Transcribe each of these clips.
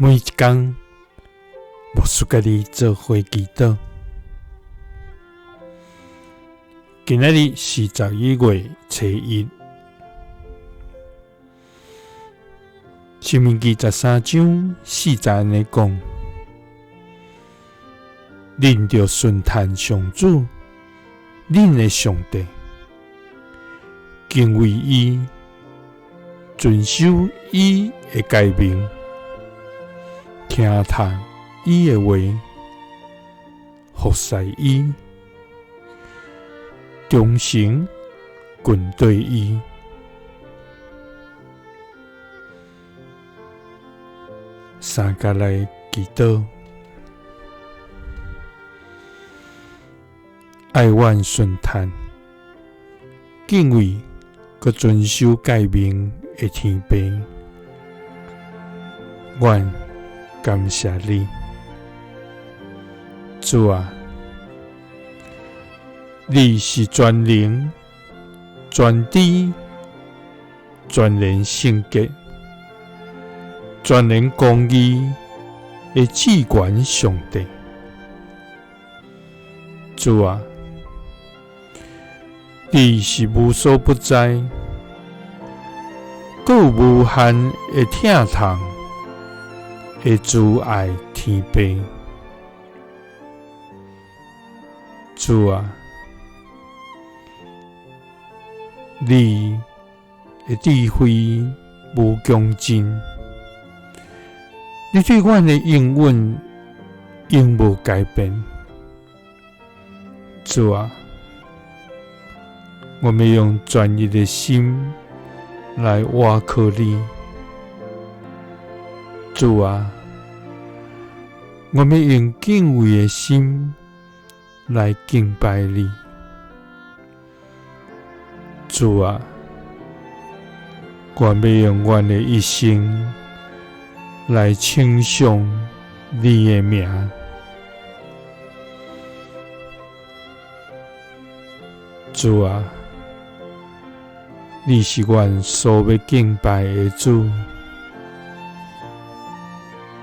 每一工，牧師佮你做伙祈禱。今仔日是11月初一，申命記13章4節按呢講：恁著順趁上主，恁的上帝，敬畏伊，遵守伊的誡命，聽從伊的話，服侍伊，忠誠跟綴伊。三佮來祈禱，愛阮順趁，敬畏閣遵守誡命的天父，阮感謝你，主啊，你是全能、全知、全然聖潔、全然公義的至懸上帝，主啊，你是無所不在，閣有無限的疼痛的慈愛天父，主啊，你的智慧無窮盡，你對阮的應允永無改變，主啊，我們用專一的心來倚靠你，主啊，我們用敬畏的心來敬拜你，主啊，我欲用阮的一生來稱頌你的名。主啊，你是阮所欲敬拜的主，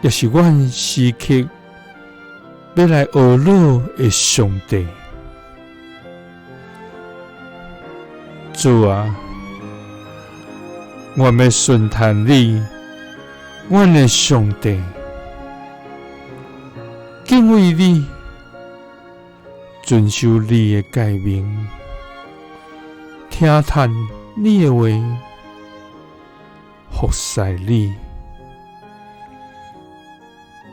也是阮時刻欲來呵咾的上帝。主啊，阮欲順趁你，阮的上帝，敬畏你，遵守你的誡命，聽從你的話，服侍你，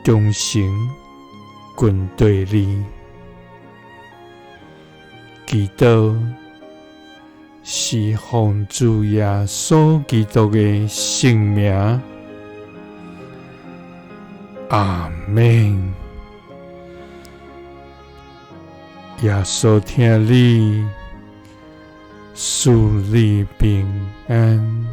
忠誠跟綴你，祈禱是奉主耶穌基督的聖名，阿們。耶穌疼你，賜你平安。